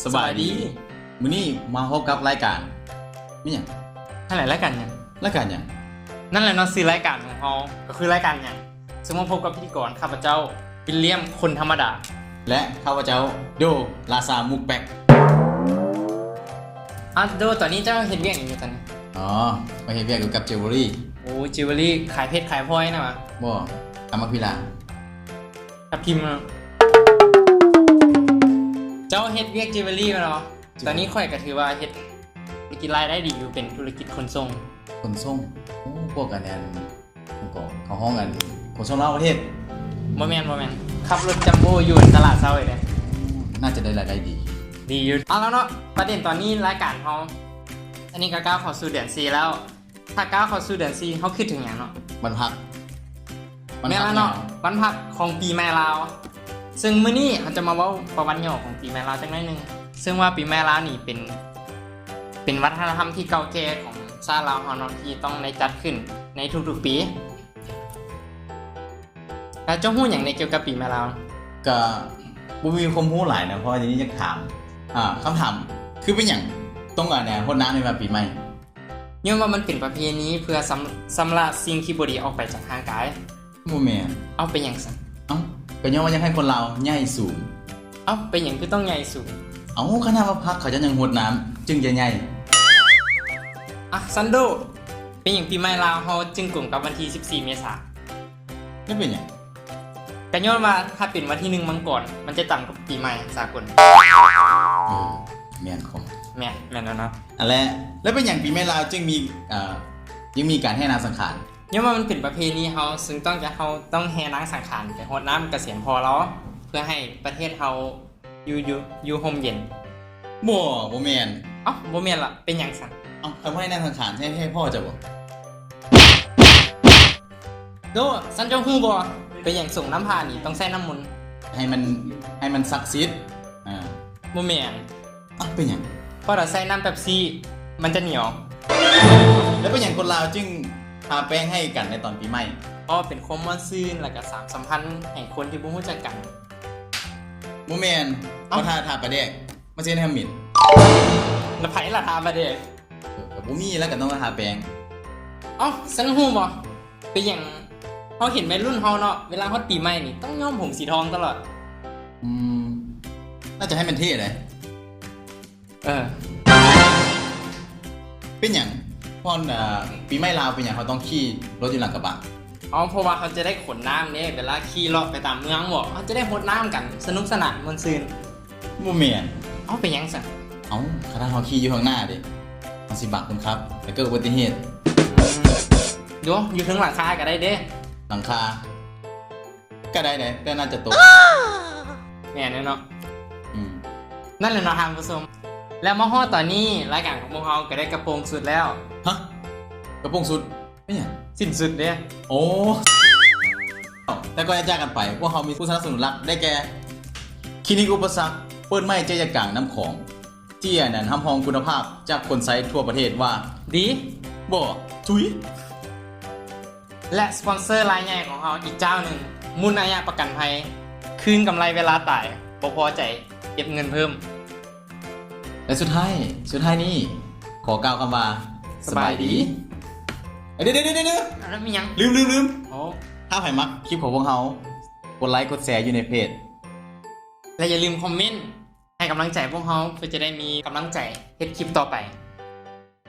ສະບາຍດີ ສະບາຍດີ ມື້ນີ້ມາພົບກັບລາຍການ ແມ່ນຫຍັງ? ຫັ້ນແຫຼະ ລາຍການຫຍັງ? ລາຍການຫຍັງ? ນັ້ນແຫຼະເນາະ ຊື່ລາຍການຂອງເຮົາກໍຄືລາຍການຫຍັງ? ເຊິ່ງມາພົບກັບພິທີກອນ ຂ້າພະເຈົ້າ ວິນລຽມ ຄົນທຳມະດາ ແລະ ຂ້າພະເຈົ້າ ໂດ ລາຊາມຸກແປັກ. ອ້າວ ໂດ ຕອນນີ້ເຈົ້າເຮັດວຽກຫຍັງຢູ່ຕອນນີ້? ອໍ ຂ້ອຍເຮັດວຽກຢູ່ກັບຈິວເວີຣີ. ໂອ້ ຈິວເວີຣີ ຂາຍເພັດຂາຍພລອຍນະຫວາ? ບໍ່ ຂາຍໝາກພິລາ. ທັບທິມເນາະ. ເຈົ້າເຮັດວຽກຈິວເວີຣີແມ່ນບໍ່? ຕອນນີ້ຂ້ອຍກໍຖືວ່າເຮັດທຸລະກິດລາຍໄດ້ດີຢູ່ ເປັນທຸລະກິດຂົນສົ່ງ. ຂົນສົ່ງ? ໂອ້ ພວກອັນນັ້ນ ເຂົາຮ້ອງອັນຂົນສົ່ງລາວຕ່າງປະເທດ. ບໍ່ແມ່ນ ບໍ່ແມ່ນ ຂັບລົດຈັມໂບ້ຢູ່ຕະຫຼາດເຊົ້າເດ້. ອືມ ໜ້າຈະໄດ້ລາຍໄດ້ດີ. ດີຢູ່. ເອົາລະເນາະ ປະເດັນຕອນນີ້ລາຍການເຮົາ ອັນນີ້ກໍກ້າວເຂົ້າສູ່ເດືອນສີ່ແລ້ວ. ຖ້າກ້າວເຂົ້າສູ່ເດືອນສີ່ ເຮົາຄິດເຖິງຫຍັງເນາະ? ວັນພັກ. ແມ່ນລະເນາະ ວັນພັກຂອງປີໃໝ່ລາວ. ເຊິ່ງມື້ນີ້ເຮົາຈະມາເວົ້າປະຫວັດຫຍໍ້ຂອງປີໃໝ່ລາວຈັກໜ້ອຍໜຶ່ງ. ເຊິ່ງວ່າປີໃໝ່ລາວນີ້ເປັນ ເປັນວັດທະນະທຳທີ່ເກົ່າແກ່ຂອງຊາດລາວເຮົາເນາະ ທີ່ຕ້ອງໄດ້ຈັດຂຶ້ນໃນທຸກໆປີ. ແລ້ວເຈົ້າຮູ້ຫຍັງແດ່ກ່ຽວກັບປີໃໝ່ລາວ? ກະບໍ່ມີຄວາມຮູ້ຫຼາຍນະ ເພາະວ່າດຽວນີ້ຢາກຖາມ ອ່າ ຄຳຖາມ ຄືເປັນຫຍັງຕ້ອງ ອັນ ຫົດນ້ຳໃນວັນປີໃໝ່? ຍ້ອນວ່າມັນເປັນປະເພນີເພື່ອຊຳ ຊຳລະສິ່ງທີ່ບໍ່ດີອອກໄປຈາກຮ່າງກາຍ. ບໍ່ແມ່ນ. ເອົ້າ ເປັນຫຍັງຊັ້ນ? ເອົ້າ ກໍຍ້ອນວ່າຢາກໃຫ້ຄົນລາວໃຫຍ່ສູງ. ເອົ້າ ເປັນຫຍັງຄືຕ້ອງໃຫຍ່ສູງ? ເອົ້າ ຄັນຖ້າວ່າພັກເຂົາເຈົ້າຍັງຫົດນ້ຳຈຶ່ງຈະໃຫຍ່. ອ່ະ ຊັ້ນໂດ ເປັນຫຍັງປີໃໝ່ລາວເຮົາຈຶ່ງກົງກັບວັນທີສິບສີ່ເມສາ? ແລ້ວເປັນຫຍັງ? ກໍຍ້ອນວ່າຖ້າເປັນວັນທີໜຶ່ງມັງກອນ ມັນຈະຕຳກັບປີໃໝ່ສາກົນ. ເອີ ແມ່ນຂອງ ແມ່ນ ແມ່ນແລ້ວເນາະ. ອັນແລະ ແລ້ວເປັນຫຍັງປີໃໝ່ລາວຈຶ່ງມີ ເອີ ຈຶ່ງມີການແຫ່ນາງສັງຂານ? ຍ້ອນວ່າມັນເປັນປະເພນີເຮົາ ຊຶ່ງຕ້ອງຈະ ເຮົາຕ້ອງແຫ່ນາງສັງຂານໄປຫົດນ້ຳກະສຽນພໍ່ລາວ ເພື່ອໃຫ້ປະເທດເຮົາຢູ່ ຢູ່ ຢູ່ຮົ່ມເຢັນ. ບໍ່ ບໍ່ແມ່ນ. ເອົ້າ ບໍ່ແມ່ນລະ ເປັນຫຍັງຊັ້ນ? ເອົ້າ ຄັນບໍ່ໃຫ້ນາງສັງຂານ ໃຫ້ ໃຫ້ພໍ່ເຈົ້າບໍ່? ໂດ ຊັ້ນເຈົ້າຮູ້ບໍ່ ເປັນຫຍັງສົງນ້ຳພານີ້ຕ້ອງໃຊ້ນ້ຳມົນ? ໃຫ້ມັນ ໃຫ້ມັນສັກສິດ. ອ່າ ບໍ່ແມ່ນ. ເອົ້າ ເປັນຫຍັງ? ເພາະຖ້າໃສ່ນ້ຳເປັບຊີ ມັນຈະໜຽວ. ແລ້ວເປັນຫຍັງຄົນລາວຈຶ່ງທາແປ້ງໃຫ້ກັນໃນຕອນປີໃໝ່? ເພາະເປັນຄວາມມ່ວນຊື່ນ ແລ້ວກະສານສຳພັນໃຫ້ຄົນທີ່ບໍ່ຮູ້ຈັກກັນ. ບໍ່ແມ່ນ. ເອົ້າ ເພາະຖ້າ ທາປາແດກ ມັນຊິເຮັດໃຫ້ເຮົາເໝັນ. ແລ້ວໃຜລະທາປາແດກ? ເອີ ກໍບໍ່ມີ ແລ້ວກໍຕ້ອງມາທາແປ້ງ. ເອົ້າ ຊັ້ນຮູ້ບໍ່ ເປັນຫຍັງເຮົາເຫັນໄວລຸ້ນເຮົາເນາະ ເວລາຮອດປີໃໝ່ນີ້ຕ້ອງຍ້ອມຜົມສີທອງຕະຫຼອດ? ອືມ ໜ້າຈະໃຫ້ມັນເທ່ເດ້. ເອີ ເປັນຫຍັງ ເພາະ ເອີ ປີໃໝ່ລາວເປັນຫຍັງເຮົາຕ້ອງຂີ່ລົດຢູ່ຫຼັງກະບະ? ເອົ້າ ເພາະວ່າເຮົາຈະໄດ້ຂົນນ້ຳເດ້ ເວລາຂີ່ເລາະໄປຕາມເມືອງບໍ ເຮົາຈະໄດ້ຫົດນ້ຳກັນ ສະໜຸກສະໜານມ່ວນຊື່ນ. ບໍ່ແມ່ນ. ເອົ້າ ເປັນຫຍັງຊັ້ນ? ເອົ້າ ຄັນຖ້າເຮົາຂີ່ຢູ່ຂ້າງໜ້າເດ້ ມັນຊິບັງຄົນຂັບ ແລ້ວເກີດອຸບັດຕິເຫດ. ອືມ ຢູ່ ຢູ່ເທິງຫຼັງຄາກໍໄດ້ເດ້. ຫຼັງຄາກໍໄດ້ເດ້ ແຕ່ໜ້າຈະຕົກ. ແມ່ນແລ້ວເນາະ. ອືມ ນັ້ນແຫຼະເນາະທ່ານຜູ້ຊົມ ແລ້ວມາຮອດຕອນນີ້ ລາຍການຂອງພວກເຮົາກໍໄດ້ກະໂປງສຸດແລ້ວ. ຮະ? ກະໂປງສຸດ? ເປັນຫຍັງ? ສິ້ນສຸດເດ້. ໂອ້ ແຕ່ກ່ອນຈາກກັນໄປ ພວກເຮົາມີຜູ້ສະໜັບສະໜູນຫຼັກ ໄດ້ແກ່ ຄລີນິກອຸປະສັກ ເປີດໃໝ່ເຈັດຢາກາງນ້ຳຂອງ ທີ່ອັນນັ້ນ ຮັບຮອງຄຸນນະພາບຈາກຄົນໃຊ້ທົ່ວປະເທດວ່າ ດີ ບໍ່ ທຸຍ. ແລະ ສະປອນເຊີລາຍໃຫຍ່ຂອງເຮົາອີກເຈົ້າໜຶ່ງ ມຸນອາຍະປະກັນໄພ ຄືນກຳໄລເວລາຕາຍ ບໍ່ພໍໃຈເກັບເງິນເພີ່ມ. ແລະ ສຸດທ້າຍ ສຸດທ້າຍນີ້ ຂໍກ່າວຄຳວ່າ ສະບາຍດີ. ສະບາຍດີ. ເອີ ດຽວໆໆໆ ອັນນັ້ນມີຫຍັງ? ລືມໆໆ ໂອ້ ຖ້າໃຜມັກຄລິບຂອງພວກເຮົາ ກົດໄລກົດແຊຢູ່ໃນເພຈ ແລະ ຢ່າລືມຄອມເມັນໃຫ້ກຳລັງໃຈພວກເຮົາ ເພື່ອຈະໄດ້ມີກຳລັງໃຈເຮັດຄລິບຕໍ່ໄປ.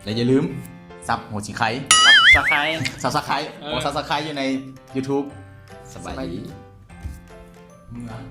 ແລະ ຢ່າລືມ ຊັບຫົວສີໄຄ ຊັບສະໄຄ ຊັບສະໄຄ ເອີ ໂອ້ ຊັບສະໄຄຢູ່ໃນຢູທູບ. ສະບາຍດີ ສະບາຍດີ ເມືອງ